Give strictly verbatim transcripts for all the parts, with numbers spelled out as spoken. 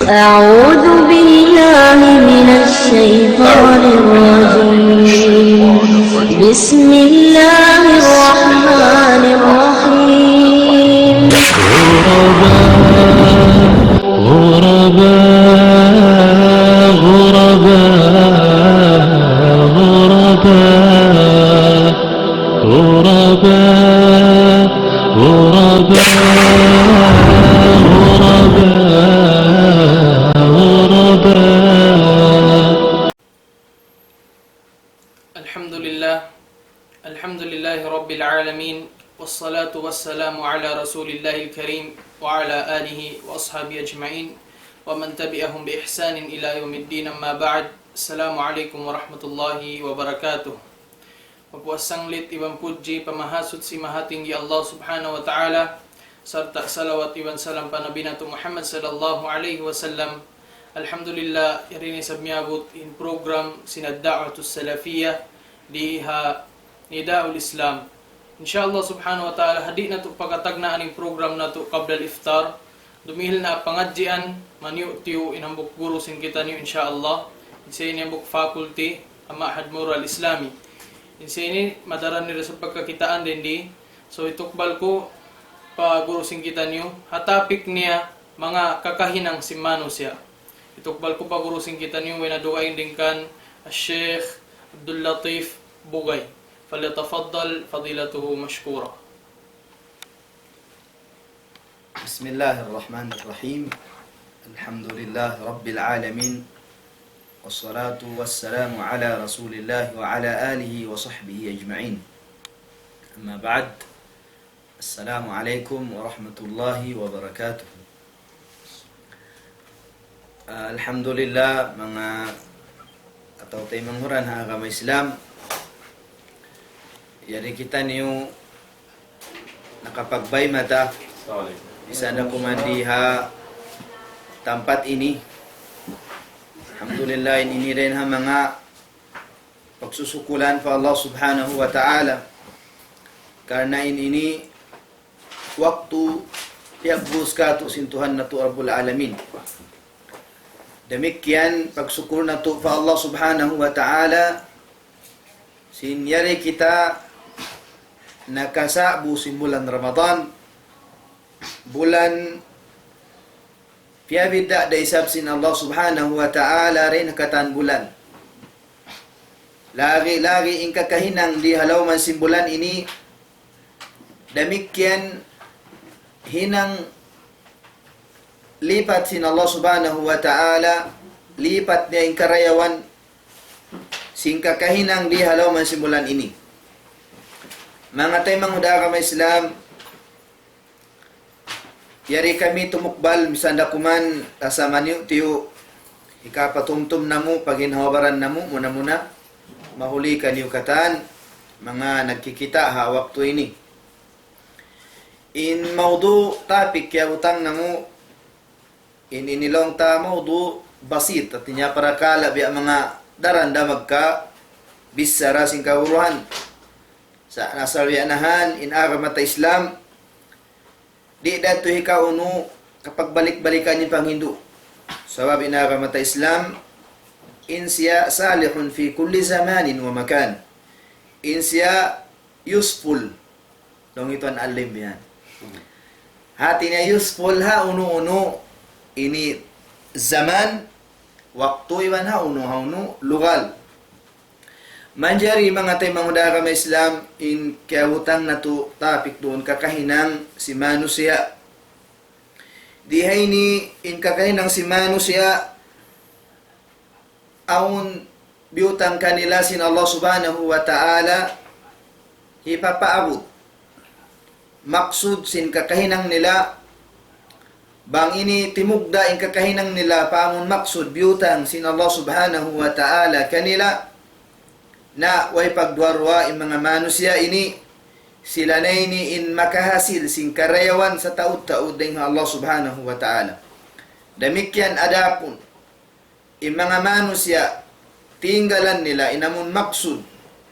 أعوذ بالله من الشيطان الرجيم. بسم الله الرحمن الرحيم. غرباء، غرباء، غرباء، غرباء. غرباء، غرباء، غرباء، غرباء. الحمد لله. الحمد لله رب العالمين. والصلاة والسلام على رسول الله الكريم وعلى آله وأصحابه أجمعين ومن تبعهم بإحسان إلى يوم الدين. أما بعد. السلام عليكم ورحمة الله وبركاته. Mapuas sanglit iban pudji pa Mahasuchi Mahatinggi Allah Subhanahu wa Ta'ala, sarta' salawat iban salam pa Nabi natu' Muhammad sallallahu alayhi wasallam. Alhamdulillah, yari na isab miyabut in program sin Ad-Da'watus Salafiyah di ha Nidaul Islam. Insha Allah Subhanahu wa Ta'ala, ha di' natu' pagkatagnaan in program natu' qabla al-iftar, dumihil na pangadjian, maniyu'-tiyu' in hambuuk guru sin kitaniyu, insha Allah. In siya ini hambuuk faculty, ha Ma'had Murra al-Islami. In siya ini madaran nila sa pagkakitaan dindi. So, hitukbal ku pa guru sin kitaniyu, ha topic niya, manga kakahinang sin manusiya'. Hitukbal ku pa guru sin kitaniyu, way na dugaing dayn kan Sheikh Abdul Latif Bugay. فليتفضل فضيلته مشكورا. بسم الله الرحمن الرحيم. الحمد لله رب العالمين. والصلاة والسلام على رسول الله وعلى آله وصحبه أجمعين. أما بعد. السلام عليكم ورحمة الله وبركاته. Alhamdulillah, manga atawa taymanghud ha agama Islam. Yari kitaniyu nakapagbaymata, misan da kuman di ha tampat ini. Alhamdulillah, in ini dayn ha manga pagsusukulan pa Allah Subhanahu wa Ta'ala. Karna' in ini waktu piyagbuhus kātu' sin Tuhan natu' Rabbul Alamin. Damikkiyan pagsukul natu' pa Allah Subhanahu wa Ta'ala, sin yari kita nakasa'bu sin bulan Ramadan, bulan piyabidda' da isab sin Allah Subhanahu wa Ta'ala dayn ha katan bulan. Lagi'-lagi' in kakahinang di ha lawm sin bulan ini, damikkiyan hinang lipat sin Allah Subhanahu wa Ta'ala, lipat niya in karayawan sin kakahinang di ha lawm sin bulan ini. Manga taymanghud ha agama Islam, yari kami tumukbal, misan da kuman, ta sa maniyu'-tiyu', hikapatumtum namu', paghinhawabaran namu', muna-muna, mahuli kaniyu katan, manga nagkikita' ha waktu ini. In mawdu' topic kiyabutang namu', in ini laung ta mawdu' basit, hātinya parakala' biya' manga daran da magkabichara sin kaguruhan. Sa' asal biya' na yan, in agama ta Islam, di' da tuud hikaunu kapagbalik-balikan in panghindu'. Sabab in agama ta Islam, in siya صالح في كل زمان ومكان. In siya useful. Laung tuwan alim yan. Hāti niya useful ha unu-unu ini zaman, waktu iban ha unu, ha unu lugal. Manjari manga taymanghud ha agama Islam in kiyabutang natu' topic duun kakahinang sin manusiya'. Di ha ini in kakahinang sin manusiya' awn biyutang kanila sin Allah Subhanahu wa Ta'ala hipapaabut. Maksud sin kakahinang nila, bang ini timugda' in kakahinang nila pa amun maksud biyutang sin Allah Subhanahu wa Ta'ala kanila, na way pagduwa-ruwa in manga manusiya' ini, sila na ini in makahasil sin karayawan sataud-taud dayn ha Allah Subhanahu wa Ta'ala. Damikkiyan adapun in manga manusiya', tinggalan nila in amun maksud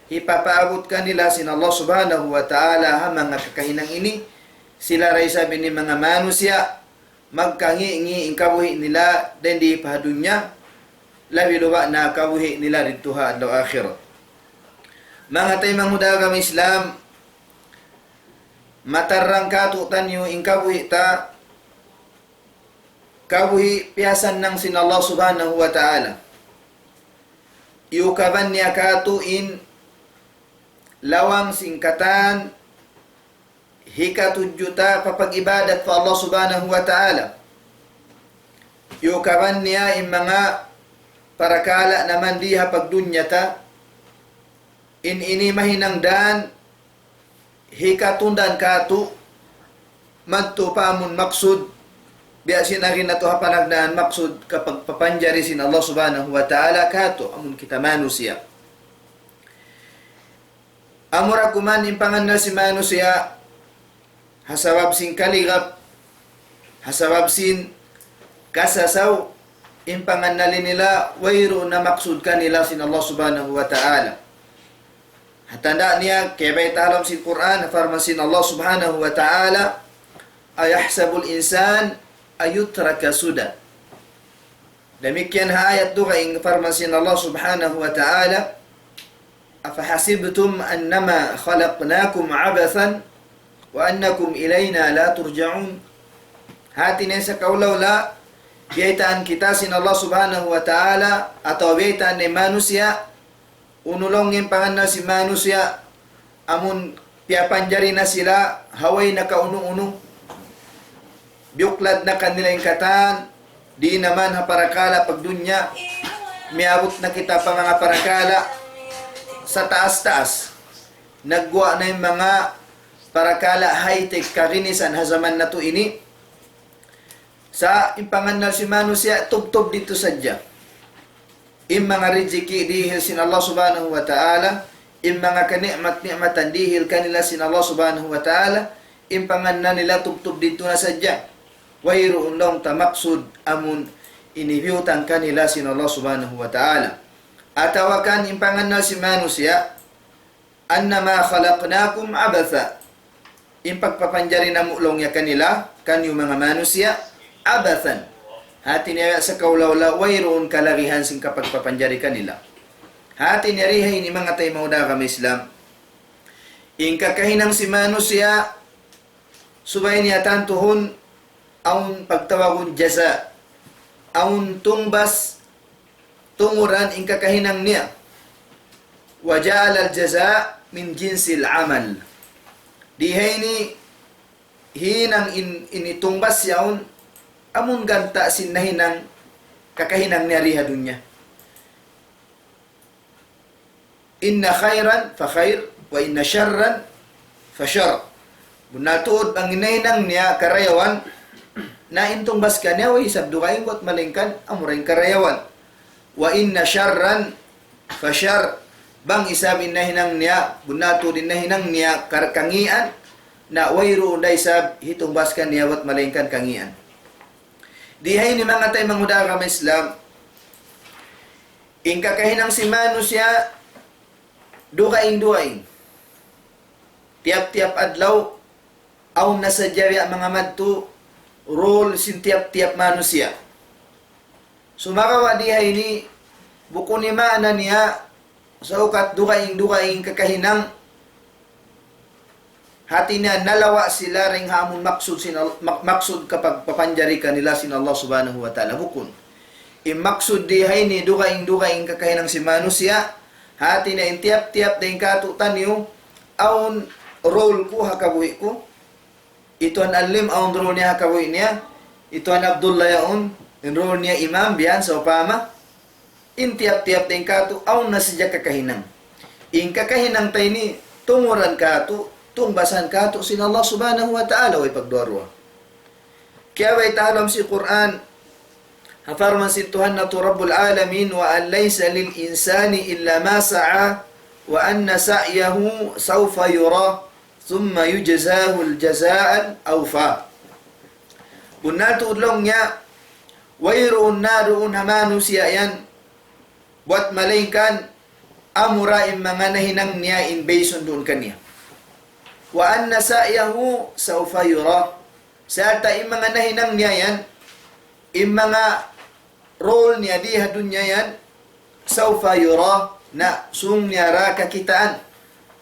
hipapaabut kanila sin Allah Subhanahu wa Ta'ala ha manga kakahinang ini, sila da isab ini manga manusiya', magkangi'-ngi' in kabuhi' nila dayn di pa ha dunya, labi awla na kabuhi' nila didtu ha adlaw akhirat. Manga taymanghud ku ha agama Islam, matarrang kātu'niyu in kabuhi' ta, kabuhi' piyasannang sin Allah Subhanahu wa Ta'ala. Iyukaban niya kātu' in lawang sin katan hikatudju ta pa pag-ibadat pa Allah Subhanahu wa Ta'ala. Iyukaban niya in manga parakala' naman di ha pagdunya ta, in ini mahinang dan hikatundan kātu' madtu pa amun maksud, biya' sin agi natu' ha panagnaan maksud kapagpapanjari sin Allah Subhanahu wa Ta'ala kātu' amun kita manusiya'. Amura kuman in pangannal sin manusiya', ha sabab sin kaligap, ha sabab sin kasasaw, in pangannal nila wayruun na maksud kanila sin Allah Subhanahu wa Ta'ala. Ha tanda' niya, kiyabayta' ha lawm sin Qur'an, parman sin Allah Subhanahu wa Ta'ala, أيحسب الإنسان أن يترك سدى. Damikkiyan ha ayat dugaing parman sin Allah Subhanahu wa Ta'ala, أفحسبتم أنما خلقناكم عبثا وأنكم إلينا لا ترجعون. Hati niya sakaula-ula, biyaytaan kita sin Allah Subhanahu wa Ta'ala, atawa biyaytaan in manusiya', unu laung in pangannal sin manusiya', amun piyapanjari na sila, ha way nakaunu-unu. Biyuklad na kanila in katan, di' naman ha parakala' pagdunya, miyabut na kita pa manga parakala' sataas-taas. Nagguwa' na in manga parakala' high-tech kaginisan ha jaman natu' ini. Sa' in pangannal sin manusiya' tubtub didtu sadja. In manga rijiki' dihil sin Allah Subhanahu wa Ta'ala, in manga kani'mat-ni'matan dihil kanila sin Allah Subhanahu wa Ta'ala, in pangannal nila tubtub didtu na sadja. Wayruun laung ta maksud amun ini biyutang kanila sin Allah Subhanahu wa Ta'ala. Atawa kan in pangannal sin manusiya', أنما خلقناكم عبثا. In pagpapanjari namu' laung niya kanila, kaniyu manga manusiya', عبثا. Hati niya sakaula-ula, wayruun kalagihan sin kapagpapanjari kanila. Hati niya di ha ini manga taymanghud ku ha agama Islam. In kakahinang sin manusiya', subay niya tantuhun, awn pagtawagun jaza', awn tungbas, tunguran in kakahinang niya. وجعل الجزاء من جنس العمل. Di ha ini hinang in, ini tungbas yaun, amun ganta' sin nahinang, kakahinang niya di ha dunya. إن خيرا فخير، وإن شرا فشر. Bunnal tuud bang in nahinang niya karayawan, na in tungbas kaniya way isab dugaing bat malaingkan amura in karayawan. وإن شرا فشر. Bang isab in nahinang niya, bunnal tuud in nahinang niya kar-, kangian, na wayruun da isab hitungbas kaniya bat malaingkan kangian. Di ha ini manga taymanghud ku ha agama Islam, in kakahinang sin manusiya', dugaing-dugaing. Tiyap-tiyap adlaw, awn na sadja biya' manga madtu, rule sin tiyap-tiyap manusiya'. Sumagawa' di ha ini, bukun in maana niya, saukat dugaing-dugaing kakahinang, hati niya nalawa' sila dayn ha amun maksud sin Al-, mak-, maksud kapagpapanjari kanila sin Allah Subhanahu wa Ta'ala. Bukun. In maksud di ha ini dugaing-dugaing kakahinang sin manusiya', hati niya in tiyap-tiyap dayn kātu'niyu, awn role ku ha kabuhi' ku. Hi Tuan Alim awn role niya ha kabuhi' niya. Hi Tuan Abdullah yaun, in role niya imam, biya' yan sawpama. In tiyap-tiyap dayn kātu', awn na sadja kakahinang. In kakahinang ta ini, tunguran kātu', tungbasan kātu' sin Allah Subhanahu wa Ta'ala, way pagduwa-ruwa. Kiyabayta' ha lawm sin Qur'an, ha parman sin Tuhan natu' Rabbul Alamin, وأن ليس للإنسان إلا ما سعى وأن سعيه سوف يرى ثم يجزاه الجزاء الأوفى. Bunnal tuud laung niya, wayruun na duun ha manusiya' yan, bat malaingkan amura in manga nahinang niya in baysun duun kaniya. وأن سعيه سوف يرى. Sarta' in manga nahinang niya yan, in manga role niya di ha dunya yan, سوف يرى, na sung niya ra kakitaan.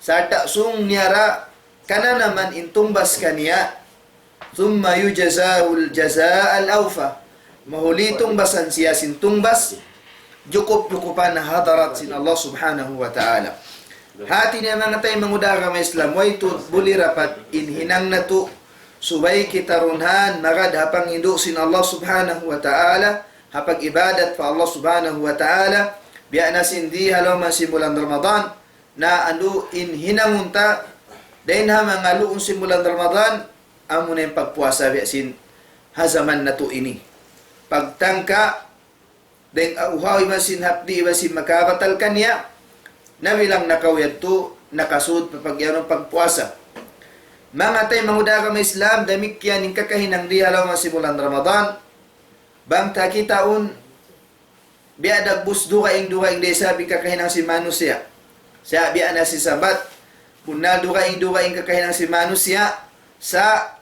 Sarta' sung niya ra kananaman in tungbas kaniya. ثم يجزاه الجزاء الأوفى. Mahuli tungbasan siya sin tungbas jukup-jukupan ha hadarat sin Allah Subhanahu wa Ta'ala. Hati niya manga taymanghud ku ha agama Islam, way tuud buli rapat in hinang natu', subay kita runhan magad ha panghindu' sin Allah Subhanahu wa Ta'ala, ha pag-ibadat pa Allah Subhanahu wa Ta'ala, biya' na sin di ha lawm sin bulan Ramadan, na andu' in hinangun ta, dayn ha manga luun sin bulan Ramadan, amuna in pagpuasa biya' sin ha jaman natu' ini. Pagtangka, dayn ha uhaw iban sin hapdi' iban sin makabatal kaniya, na bilang nakaw yadtu, nakasud pa pag'iyanun pagpuasa. Manga taymanghud ku ha agama Islam, damikkiyan in kakahinang di ha lawm sin bulan Ramadan, bang ta kitaun, biya' dagbus dugaing-dugaing da isab in kakahinang sin manusiya'. Sa' biya' na sin sabat, bunnal dugaing-dugaing kakahinang sin manusiya', sa'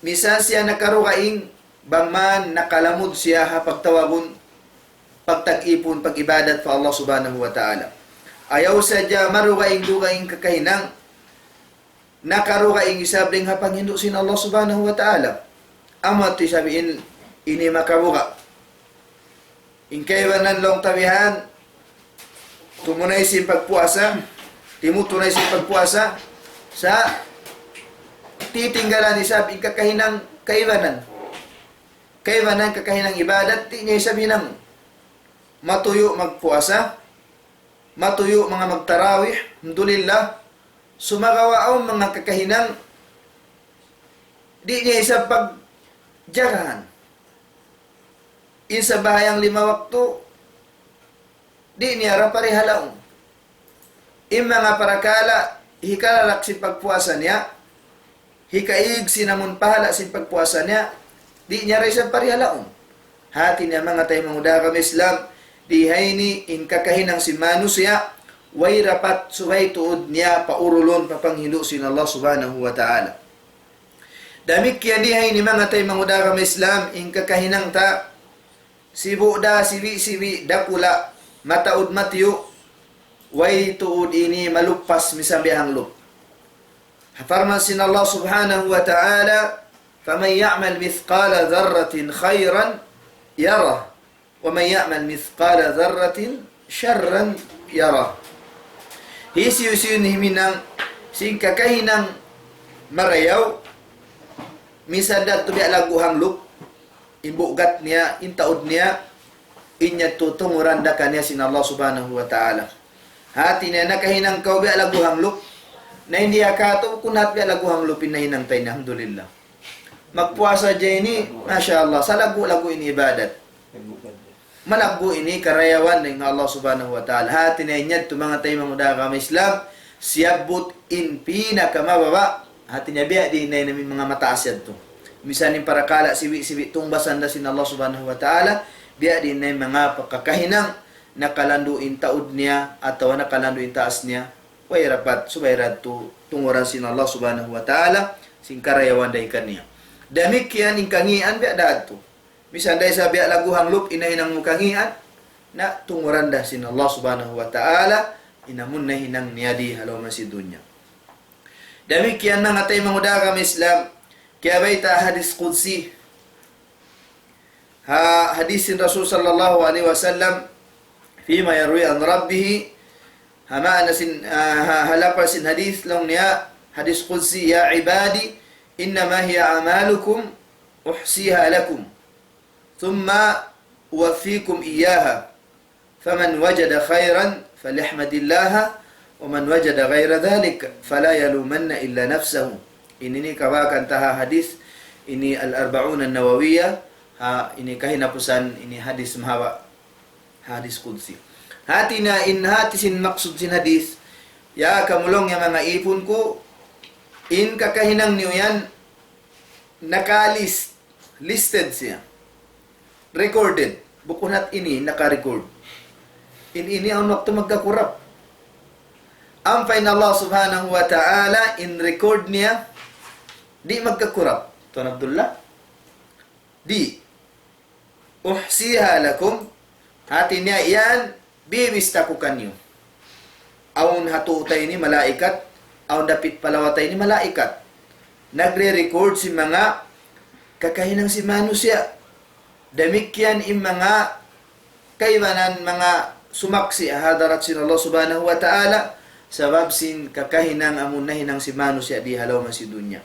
misan siya nakarugaing, bang man nakalamud siya ha pagtawagun, pagtag-ipun, pag-ibadat pa Allah Subhanahu wa Ta'ala. Ayaw sadja marugaing-dugaing kakahinang, nakarugaing isab dayn ha panghindu' sin Allah Subhanahu wa Ta'ala. Amu yadtu isab in ini makabuga'. In kaibanan laung ta bihan, tumunay sin pagpuasa, timutunay sin pagpuasa, sa' titinggalan isab in kakahinang kaibanan. Kaibanan kakahinang ibadat, di' niya isab hinang. Matuyu' magpuasa, matuyu' manga magtarawih, alhamdulillah. Sumagawa' awn manga kakahinang, di' niya isab pagjagahan. In sambahayang lima waktu, di' niya ra parihalaun. In manga parakala', hikalalak sin pagpuasa niya, hikaig sin amun pahala' sin pagpuasa niya, di' niya ra isab parihalaun. Hati niya manga taymanghud ku ha agama Islam, di ha ini in kakahinang sin manusiya', way rapat subay tuud niya paurulun pa panghindu' sin Allah Subhanahu wa Ta'ala. Damikkiyan di ha ini manga taymanghud ku ha agama Islam, in kakahinang ta, sibu' da, sibi'-sibi', dakula', mataud matiyu', way tuud ini maluppas misan biya' hanglup. Parman sin Allah Subhanahu wa Ta'ala, فمن يعمل مثقال ذرة خيرا يره ومن يعمل مثقال ذرة شرا يره. Hisiyu-siyu in huminang sin kakahinang marayaw, misan da tuud biya' laggu' hanglup, in bugat niya, in taud niya, in yadtu tunguran da kaniya sin Allah Subhanahu wa Ta'ala. Hati niya nakahinang kaw biya' laggu' hanglup, na in di' ha katu', kunat biya' laggu' hanglup in nahinang ta ini, alhamdulillah. Magpuasa hadja ini, masha Allah, salaggu'-laggu' ini ibadat. Malaggu' ini karayawan dayn ha Allah Subhanahu wa Ta'ala. Hati niya in yadtu manga taymanghud ku ha agama Islam, siyabbut in pinakamababa', hati niya biya' diin na in manga mataas yadtu. Misan in parakala' sibi'-sibi' tungbasan da sin Allah Subhanahu wa Ta'ala, biya' diin na in manga pagkakahinang, nakalandu' in taud niya, atawa nakalandu' in taas niya, way rapat, subay da yadtu tunguran sin Allah Subhanahu wa Ta'ala, sin karayawan dayn kaniya. Damikkiyan in kangīan biya' da yadtu. Misan da isab biya' laggu' hanglup in nahinang mu kangīan, na tunguran da sin Allah Subhanahu wa Ta'ala, in amun nahinang niya di ha lawm sin dunya. Damikkiyan manga taymanghud ku ha agama Islam, kiyabayta' hadith qudsi. Ha hadith sin Rasul sallallahu alayhi wasallam, فيما يروي عن ربه, ha maana sin, ah, ha, ha lapal sin hadith, laung niya, hadith qudsi, يا عبادي إنما هي أعمالكم أحصيها لكم ثم أوفيكم إياها فمن وجد خيرا فليحمد الله ومن وجد غير ذلك فلا يلومن إلا نفسه. Ini, ini kabakan ta ha hadith, ini Al-Arba'un An-Nawawiyah, ha, ini kahinapusan, ini hadith mahaba', hadith qudsi. Hati niya in hati sin maksud sin hadith, ya kamu laung niya manga ipun ku, in kakahinang niyu yan, nakalist, listed siya. Recorded. Bukun hat ini, naka-record. In ini awn waktu magkakurap. Ampa in Allah Subhanahu wa Ta'ala, in record niya, di' magkakurap. Tuan Abdullah? Di'. أحصيها لكم. Hati niya yan, bibista ku kaniyu. Awn ha tuu ta ini malaikat, awn dapit pa lawa ta ini malaikat. Nagre-record sin manga kakahinang sin manusiya'. Damikkiyan in manga kaibanan manga sumaksi' ha hadarat sin Allah Subhanahu wa Ta'ala, sabab sin kakahinang amun nahinang sin manusiya' di ha lawm sin dunya.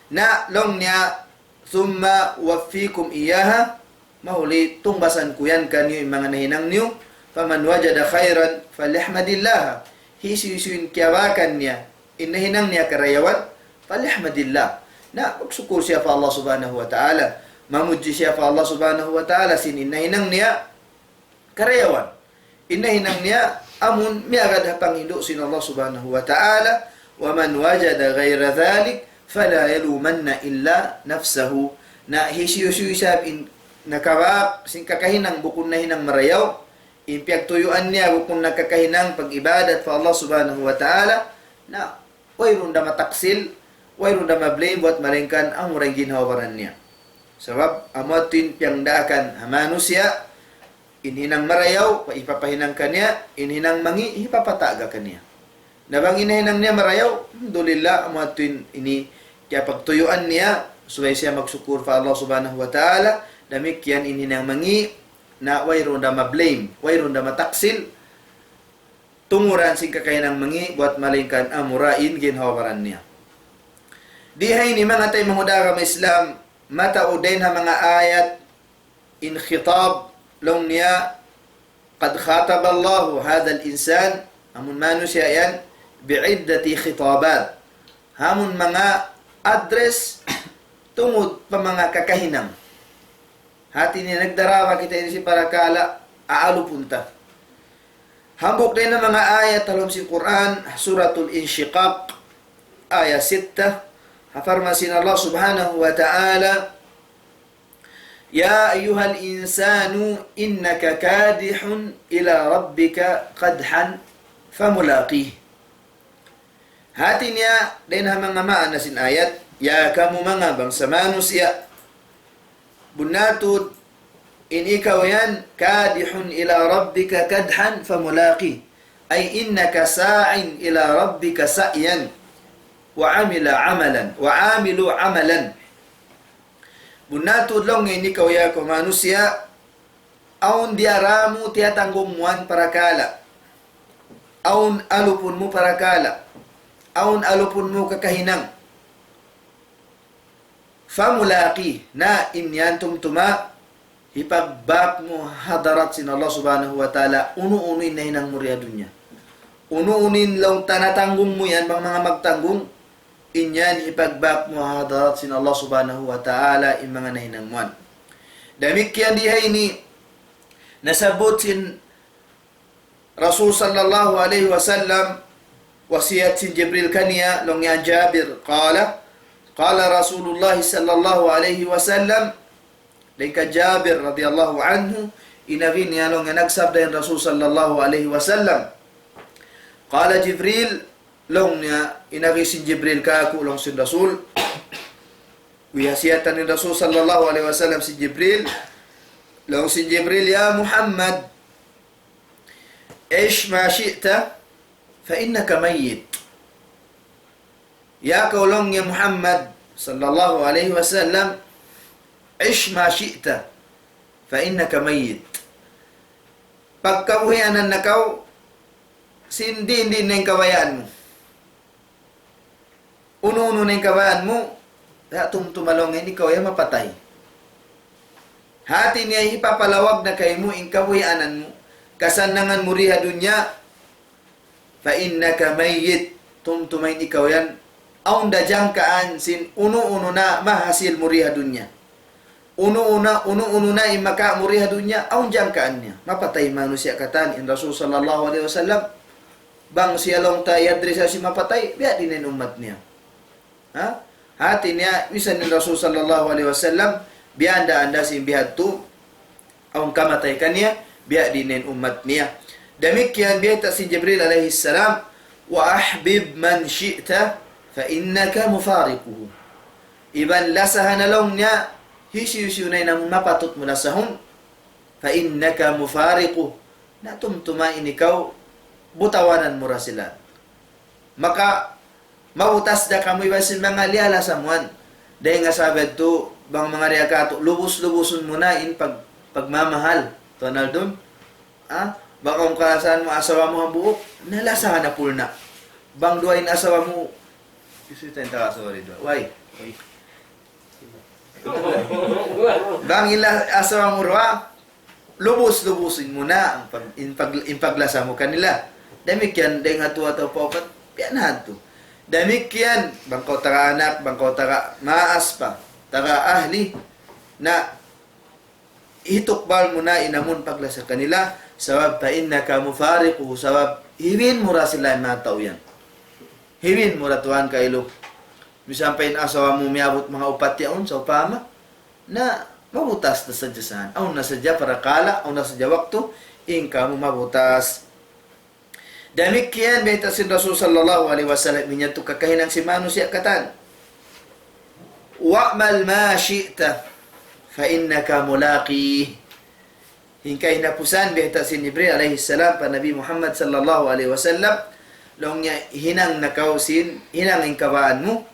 Na laung niya, ثم أوفيكم إياها, mahuli tungbasan ku yan kaniyu in manga nahinang niyu. فمن وجد خيرا فليحمد الله. Hisiyu-siyu in kiyabakan niya in nahinang niya karayawan, فليحمد الله. Na magsukul siya pa Allah Subhanahu wa Ta'ala. Mamudji siya pa Allah Subhanahu wa Ta'ala sin in nahinang niya karayawan. In nahinang niya amun miyagad ha panghindu' sin Allah Subhanahu wa Ta'ala. ومن وجد غير ذلك فلا يلومن إلا نفسه. Na hisiyu-siyu isab in nakabak sin kakahinang bukun nahinang marayaw, in piyagtuyuan niya bukun na kakahinang pag-ibadat pa Allah Subhanahu wa Ta'ala, na wayruun da mataksil, wayruun da ma-blame buat malaingkan amura in ginhawa-baran niya. Sabab amu yadtu in piyangdaakan ha manusiya', in hinang marayaw, pa-, hipapahinang kaniya, in hinang mangi', hipapataaga kaniya. Na bang in hinang niya marayaw, alhamdulillah, amu yadtu in ini kiyapagtuyuan niya, subay siya magsukul pa Allah Subhanahu wa Ta'ala. Damikkiyan in hinang mangi', na wayruun da ma-blame, wayruun da mataksil, tunguran sin kakahinang mangi' buat malaingkan amura in ginhawa-baran niya. Di ha ini manga taymanghud ha agama Islam, mataud dayn ha manga ayat in khitab, laung niya, قد خاطب الله هذا الإنسان, amun manusiya' yan, بعدة خطابات. Amun manga address tungud pa manga kakahinang. Hati niya nagdarā kita ini sin parakala' aalupun ta. Hambuuk dayn ha manga ayat ha lawm sin Qur'an, Suratul Inshiqaq, ayat sitta, ha parman sin Allah Subhanahu wa Ta'ala, يا أيها الإنسان إنك كادح إلى ربك كدحا فملاقيه. Hati niya, dayn ha manga maana sin ayat, ya kamu manga bangsa manusiya', bunnal tuud in ikaw yan, كادح إلى ربك كدحا فملاقيه. أي إنك ساع إلى ربك سعيا وعمل عملا، وعامل عملا. Bunnal tuud laung niya in ikaw ya kaw manusiya', awn diyara mu tiyatanggung mu yan parakala'. Awn alupun mu parakala'. Awn alupun mu kakahinang. فملاقيه, na in yan tumtuma, hipagbak mu ha hadarat sin Allah Subhanahu wa Ta'ala, unu-unu in nahinang mu di ha dunya. Unu-unu in laung ta natanggung mu yan, bang manga magtanggung, in yan hipagbak mu ha hadarat sin Allah Subhanahu wa Ta'ala, in manga nahinang mu yan. Damikkiyan di ha ini, nasabbut sin Rasul sallallahu alayhi wasallam, wasiyat sin Jibril kaniya, laung niya Jabir, قال، قال رسول الله صلى الله عليه وسلم, dayn kan Jabir radiyallahu anhu, in agi niya laung niya nagsabda in Rasul sallallahu alayhi wasallam. قال جبريل, laung niya, in agi sin Jibril kāku', laung sin Rasul. Wiyasiyatan in Rasul sallallahu alayhi wasallam sin Jibril. Laung sin Jibril, يا محمد، عش ما شئت فإنك ميت. Ya kaw laung niya Muhammad sallallahu alayhi wasallam, عش ما شئت فإنك ميت. Pagkabuhianan na kaw, sin diin-diin na in kabayaan mu. Unu-unu na in kabayaan mu, sa' tumtuma laung niya in ikaw yan mapatay. Hati niya hipapalawag na kaymu in kabuhianan mu, kasannangan mu di ha dunya, فإنك ميت, tumtuma in ikaw yan, awn da jangkaan sin unu-unu na mahasil mu di ha dunya. Unu-unu na, unu-unu na in makawa' mu di ha dunya, awn jangkaan niya. Mapatay manusiya' katan in Rasul sallallahu alayhi wasallam. Bang siya laung ta i-address sin mapatay, biya' diin in ummat niya. Ha? Hati niya, misan in Rasul sallallahu alayhi wasallam, biyanda-anda sin bihadtu, awn kamatay kaniya, biya' diin in ummat niya. Damikkiyan biyayta' sin Jibril alayhi salam, وأحبب من شئت فإنك مفارقه. Iban lasaha na laung niya, hisiyu-siyu na in amun mapatut mu lasahun, فإنك مفارقه. Na tumtuma in ikaw, butawanan mu ra sila. Maka, mabutas da kamu iban sin manga liyalasa mu yan. Dayn ha sabab yadtu, bang manga riyakatu, lubus-lubusun mu na in pag-, pagmamahal. Tuan Aldun? Ha? Bang awn kalasahan mu asawa mu hambuuk, na lasahan na pulna. Bang duwa in asawa mu, isi tayo taga asawa rin duwa. Why? Bang in la-, asawa mu duwa, lubus-lubusin mu na in pag-, in pag-, in paglasa mu kanila. Damikkiyan, dayn ha tū atawa pa upat, biya' na hadtu. Damikkiyan, bang kaw taga anak, bang kaw taga maas pa, taga ahli, na hitukbal mu na in amun paglasa kanila, sabab فإنك مفارقه, sabab hiwin mu ra sila in manga tau yan. Hiwin mu ra tuwan kailu. Misan pa in asawa mu miyabut manga upat yaun, sawpama, na mabutas na sadja sa yan. Awn na sadja parakala', awn na sadja waktu, in kamu mabutas. Damikkiyan bayta' sin Rasul sallallahu alayhi wasallam, in yadtu kakahinang sin manusiya' katan. واعمل ما شئت فإنك ملاقيه. Hangkan hinapusan bayta' sin Jibril alayhi salam pa Nabi Muhammad sallallahu alayhi wasallam, laung niya hinang na kaw sin, hinang in kabaan mu,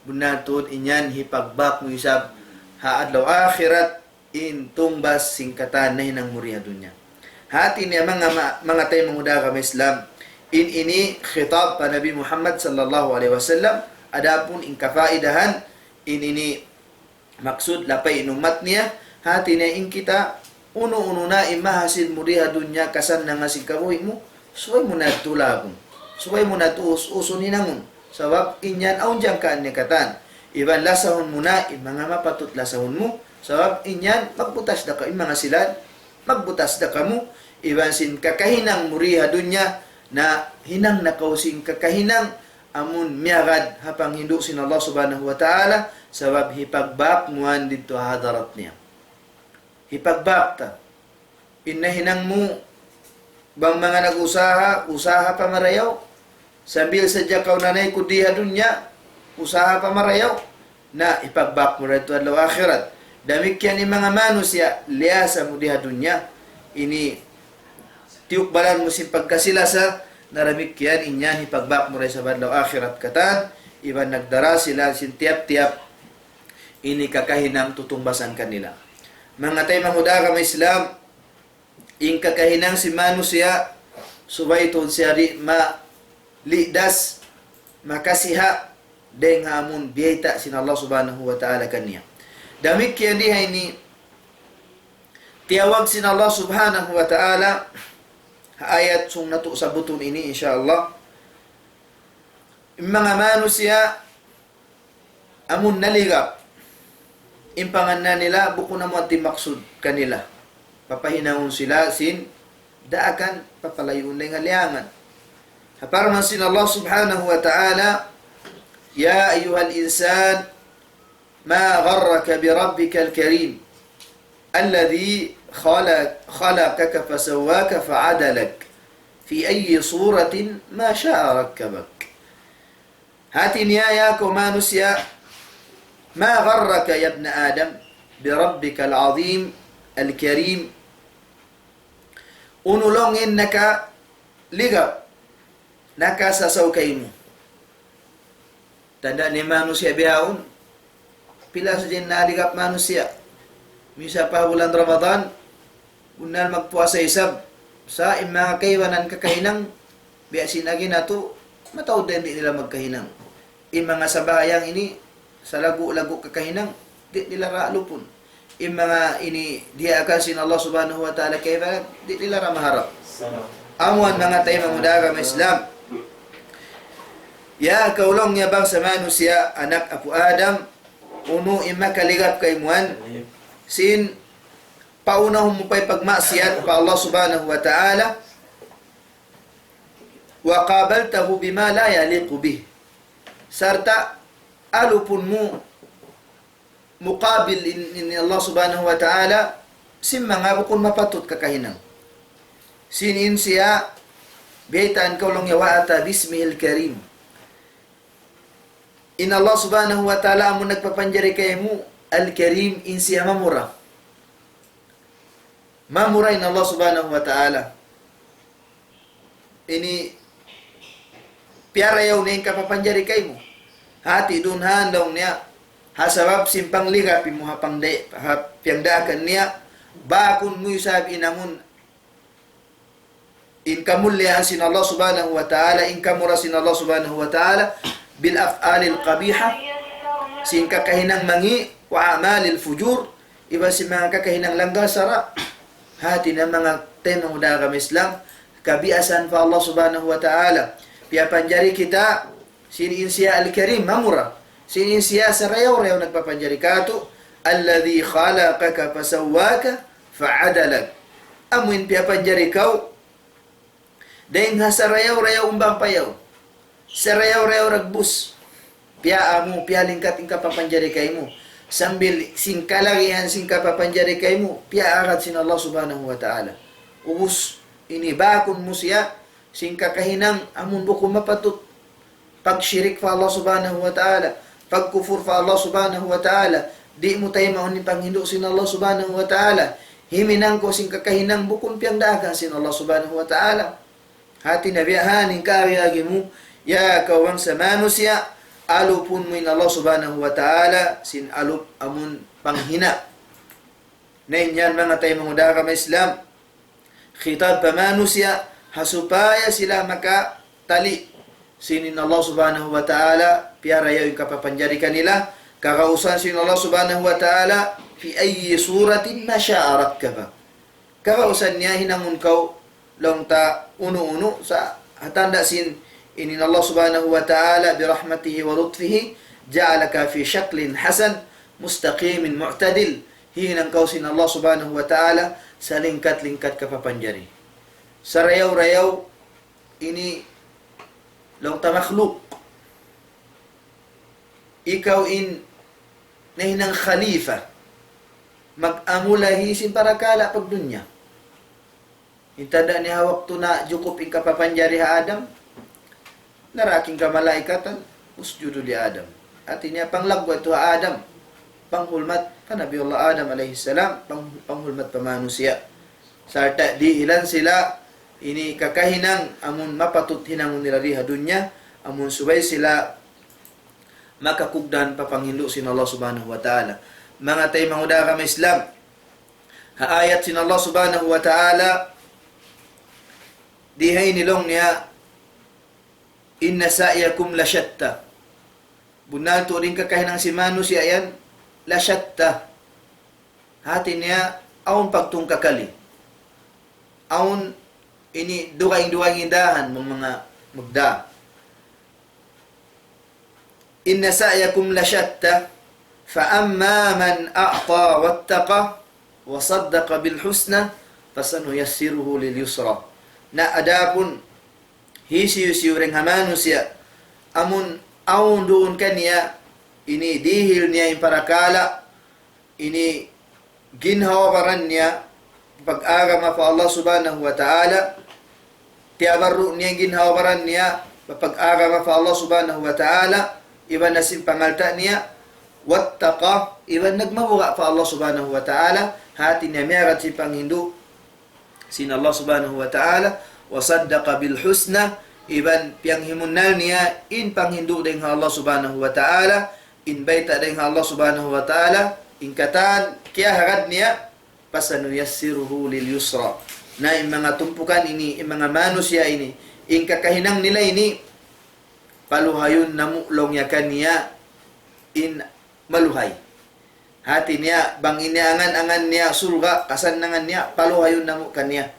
bunnal tuud in yan hipagbak mu isab ha adlaw akhirat, in tungbas sin katan nahinang mu di ha dunya. Hati niya manga ma-, manga taymanghud ku ha agama Islam, in ini khitab pa Nabi Muhammad sallallahu alayhi wasallam, adapun in kapaidahan, in ini maksud lapay in ummat niya, hati niya in kita unu-unu na in mahasil mu di ha dunya kasannangan sin kabuhi' mu, subay mu na tulagun. Subay mu na tuus-usun hinangun. Sabab in yan awn jangkaan niya katan. Iban lasahun mu na in manga mapatut lasahun mu. Sabab in yan magbutas da ka, in manga sila, magbutas da kamu. Iban sin kakahinang mu di ha dunya na hinang na kaw sin kakahinang amun miyagad ha panghindu' sin Allah Subhanahu wa Ta'ala, sabab hipagbak mu yan didtu ha hadarat niya. Hipagbak ta. In nahinang mu, bang manga nag-usaha, usaha pa marayaw. Sambil sadja kaw nanay ku di ha dunya, usaha pa marayaw. Na, hipagbak mu ra didtu adlaw akhirat. Damikkiyan in manga manusiya', liyasa mu di ha dunya. Ini tiyukbalan mu sin pagkasi-lasa, na damikkiyan in yan hipagbak mu ra isab adlaw akhirat katan, iban nagdara sila sin tiyap-tiyap ini kakahinang tutungbasan kanila. Manga taymanghud ku ha agama Islam, in kakahinang sin manusiya', subay tuud siya di' malidas, makasiha', dayn ha amun biyayta' sin Allah Subhanahu wa Ta'ala kaniya. Damikkiyan di ha ini, tiyawag sin Allah Subhanahu wa Ta'ala, ha ayat sung natu' sabutun ini, insya Allah. In manga manusiya', amun naligap, in pangannal nila, bukun amu in maksud kanila. Papahinangun sila sin daakan, papalayuun dayn ha liyangan. Ha parman sin Allah Subhanahu wa Ta'ala, يا أيها الإنسان ما غرك بربك الكريم الذي خلق، خلقك فسواك فعدلك في أي صورة ما شاء ركبك. Hati niya, ya kaw manusiya', ما غرك يا ابن آدم بربك العظيم الكريم. Unu laung in nakaligap, nakasasaw kaymu. Tanda' niya manusiya' bihaun, pila sadja in naligap manusiya'. Misan pa bulan Ramadan, bunnal magpuasa isab. Sa' in manga kaibanan kakahinang, biya' sin agi natu', mataud da in di' nila magkahinang. In manga sambahayang ini, salaggu'-laggu' kakahinang, di' nila ra lupun. In manga ini diyaakan sin Allah Subhanahu wa Ta'ala kaibanan, di' nila ra maharap. Amu yan manga taymanghud ku ha agama Islam. Ya kaw laung niya bangsa manusiya', anak apu' Adam, unu in makaligap kaymu yan, sin paunahun mu pa in pagmaksiyat pa Allah Subhanahu wa Ta'ala, وقابلته بما لا يليق به. Sarta' alupun mu mukabil in, in Allah Subhanahu wa Ta'ala, sin manga bukun mapatut kakahinang. Sin in siya, biyaytaan kaw laung niya وأتى باسمه الكريم. In Allah Subhanahu wa Ta'ala amun nagpapanjari kaymu, Al-Karim, in siya mamura. Mamura in Allah Subhanahu wa Ta'ala. Ini piyarayaw niya in kapapanjari kaymu. Hati duun han laung niya, ha sabab sin pangligapi mu ha pangda-, ha piyagdaakan niya, bakun mu isab in amun in kamulliyahan sin Allah Subhanahu wa Ta'ala, in kamura sin Allah Subhanahu wa Ta'ala, bil af'alil qabiha, sin kakahinang mangi', wa a'malil fujur, iban sin manga kakahinang langgal sara'. Hati niya manga taymanghud ku ha agama Islam, kabiasaan pa Allah Subhanahu wa Ta'ala. Piyapanjari kita, sin in siya Al-Karim, mamura. Sin in siya sarayaw-rayaw nagpapanjari katu', الذي خلقك فسواك فعدلك. Amu in piyapanjari kaw, dayng ha sarayaw-rayaw umbang payaw. Sarayaw-rayaw dagbus. Piyaamu, piyalingkat in kapapanjari kaymu. Sambil sin kalagihan sin kapapanjari kaymu, piyaagad sin Allah Subhanahu wa Ta'ala. Ubus, ini bakun mu siya, sin kakahinang amun bukun mapatut. Pagshirik pa Allah Subhanahu wa Ta'ala, pagkufur pa Allah Subhanahu wa Ta'ala, di' mu taymaun in panghindu' sin Allah Subhanahu wa Ta'ala. Himinang kaw sin kakahinang bukun piyagdaakan sin Allah Subhanahu wa Ta'ala. Hati niya biya' ha yan in kaagi-agi mu, ya kaw bangsa manusiya', alupun mu in Allah Subhanahu wa Ta'ala, sin alup amun panghina'. Na in yan manga taymanghud ku ha agama Islam. Khitab pa manusiya', ha supaya sila makatali' sin in Allah Subhanahu wa Ta'ala, piyarayaw in kapapanjari kanila, kagausan sin Allah Subhanahu wa Ta'ala, في أي صورة ما شاء ركبك. Kagausan niya hinangun kaw laung ta unu-unu sa' ha tanda' sin in Allah Subhanahu wa Ta'ala برحمته ولطفه جعلك في شكل حسن مستقيم معتدل. Hinang kaw sin Allah Subhanahu wa Ta'ala salingkat-lingkat kapapanjari. Sarayaw-rayaw ini laung ta makhluk. Ikaw in nahinang khalifa. Mag-amulahi sin parakala' pagdunya. In tanda' niya ha waktu najukup in kapapanjari ha Adam, naraak in kamalaikatan, اسجدوا لآدم. Hati niya panglaggu' yadtu ha Adam. Panghulmat pa Nabiullah Adam alayhi salam, pang-, panghulmat pa manusiya'. Sarta' dihilan sila ini kakahinang amun mapatut hinangun nila di ha dunya, amun subay sila makakugdan pa panghindu' sin Allah Subhanahu wa Ta'ala. Manga taymanghud ku ha agama Islam, ha ayat sin Allah Subhanahu wa Ta'ala, di ha ini laung niya, إن سعيكم لشتى. Bunnal tuud in kakahinang sin manusiya' yan, لشتى. Hati niya, awn pagtungkakali. Awn ini dugaing-dugaing in dahan, manga magda. إن سعيكم لشتى فأما من أعطى واتقى وصدق بالحسنى فسنيسره لليسرى. Na adapun hisiyu-siyu dayn ha manusiya', amun awn duun kaniya, ini dihil niya in parakala', ini ginhawa-baran niya pag-agama pa Allah Subhanahu wa Ta'ala, tiyabarru' niya in ginhawa-baran niya pag-agama pa Allah Subhanahu wa Ta'ala, iban na sin pangalta' niya, واتقى, iban nagmabuga' pa Allah Subhanahu wa Ta'ala, hati niya miyagad sin panghindu' sin Allah Subhanahu wa Ta'ala, وصدق بالحسنى, iban piyanghimunnal niya in panghindu' dayn ha Allah Subhanahu wa Ta'ala, in bayta' dayn ha Allah Subhanahu wa Ta'ala, in katan kiyahagad niya, فسنيسره لليسرى. Na in manga tumpukan ini, in manga manusiya' ini, in kakahinang nila ini, paluhayun namu' laung niya kaniya in maluhay. Hati niya, bang ini angan-angan niya surga', kasannangan niya, paluhayun namu' kaniya.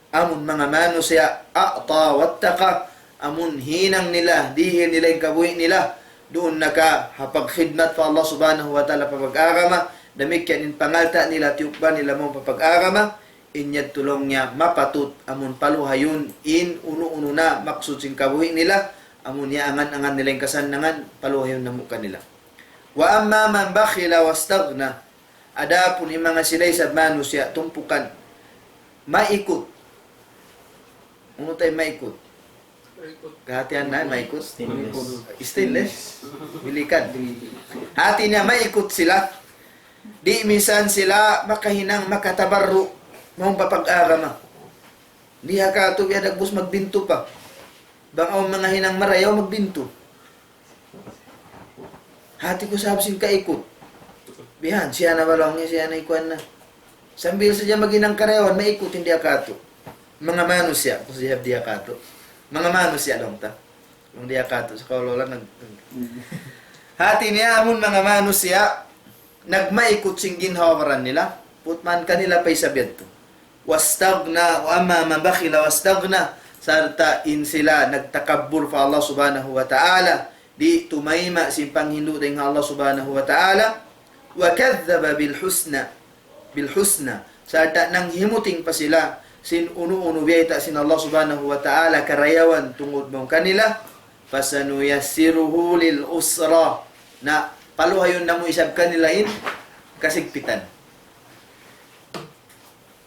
Amun manga manusiya', أعطى واتقى, amun hinang nila, dihil nila in kabuhi' nila, duun na ka ha pagkhidmat pa Allah Subhanahu wa Ta'ala pa pag-agama, damikkiyan in pangalta' nila, tiyukba nila mawn pa pag-agama, in yadtu laung niya mapatut amun paluhayun in unu-unu na maksud sin kabuhi' nila, amun iyaangan-angan nila in kasannangan, paluhayun namu' kanila. وأما من بخل واستغنى. Adapun in manga sila isab manusiya' tumpukan, maikut. Unu tay maikut? Kahatihan na, maikut. Stainless. Stainless. Bilikan. Hati niya, maikut sila. Di' minsan sila makahinang makatabarru'. Mawn pa pag-agama. Di' ha katu' biya' dagbus magbintu pa. Bang awn manga hinang marayaw magbintu. Hati ku sabab sin kaikut. Bihan, siya na ba laung niya, siya na ikuan na. Sambil sadja maghinang karayawan, maikut in di' ha katu'. Manga manusiya', ku siya di' ha katu'. Manga manusiya' laung ta. Laung di' ha katu', sa' kaw lola nag-, hati niya amun manga manusiya', nagmaikut sin ginhawa-baran nila, putman kanila pa isab yadtu. واستغنى وأما من بخل واستغنى, sarta' in sila nagtakabbur pa Allah Subhanahu wa Ta'ala, di' tumayma' sin panghindu' dayn ha Allah Subhanahu wa Ta'ala, وكذب بالحسنى, بالحسنى, sarta' nanghimuting pa sila sin unu-unu biyayta' sin Allah Subhanahu wa Ta'ala karayawan tungud mawn kanila, فسنيسره للعسرى, na paluhayun namu' isab kanila in kasigpitan.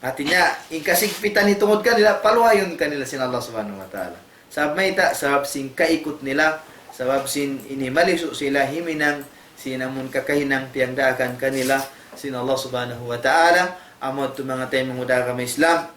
Hati niya, in kasigpitan hitungud kanila, paluhayun kanila sin Allah Subhanahu wa Ta'ala. Sabab mayta', sabab sin kaikut nila, sabab sin ini malisu' sila himinang sin amun kakahinang piyagdaakan kanila sin Allah Subhanahu wa Ta'ala, amu yadtu manga taymanghud ku ha agama Islam.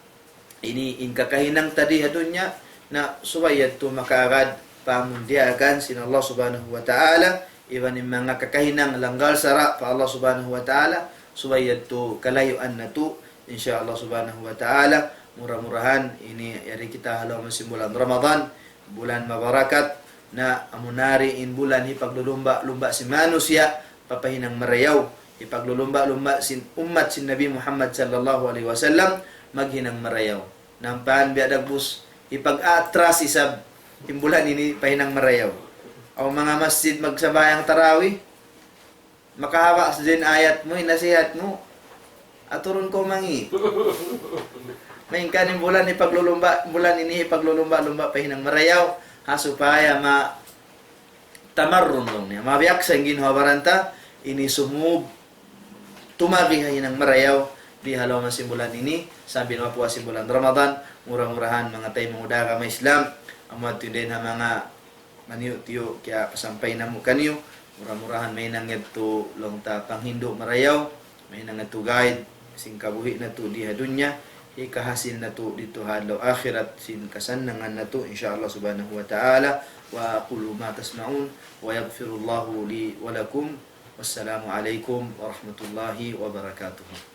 Ini in kakahinang ta di ha dunya, na subay yadtu makaagad pa amun diyaakan sin Allah Subhanahu wa Ta'ala, iban in manga kakahinang langgal sara' pa Allah Subhanahu wa Ta'ala, subay yadtu kalayuan natu', insya Allah Subhanahu wa Ta'ala. Mura-murahan ini yari kita ha lawm sin bulan Ramadan, bulan mabarakat, na amu na di in bulan hipaglulumba'-lumba' sin manusiya' pa pahinang marayaw, hipaglulumba'-lumba' sin ummat sin Nabi Muhammad sallallahu alayhi wasallam maghinang marayaw. Nampaan biya' dagbus, hipag-atras isab in bulan ini pahinang marayaw. Awn manga masjid magsambahayang tarawih, makahaba' sadja in ayat mu, in nasihat mu, aturun kaw mangi'. Malayngkan in bulan hipaglulumba', bulan ini hipaglulumba'-lumba' pahinang marayaw, ha supaya ma-, tamarrun laung niya. Mabiyaksa in ginhawa-baran ta, ini sumūng tumagi ha hinang marayaw, di ha lawm sin bulan ini, sambil mapuas sin bulan Ramadan, mura-murahan manga taymanghud ku ha agama Islam, amu yadtu dayn ha manga maniyu'-tiyu' kiyapasampay namu' kaniyu, mura-murahan mahinang yadtu laung ta panghindu' marayaw, mahinang yadtu guide sin kabuhi' natu' di ha dunya, hikahasil natu' didtu ha adlaw akhirat sin kasannangan natu', insya Allah Subhanahu wa Ta'ala. وأقول ما تسمعون، ويغفر الله لي ولكم، والسلام عليكم ورحمة الله وبركاته.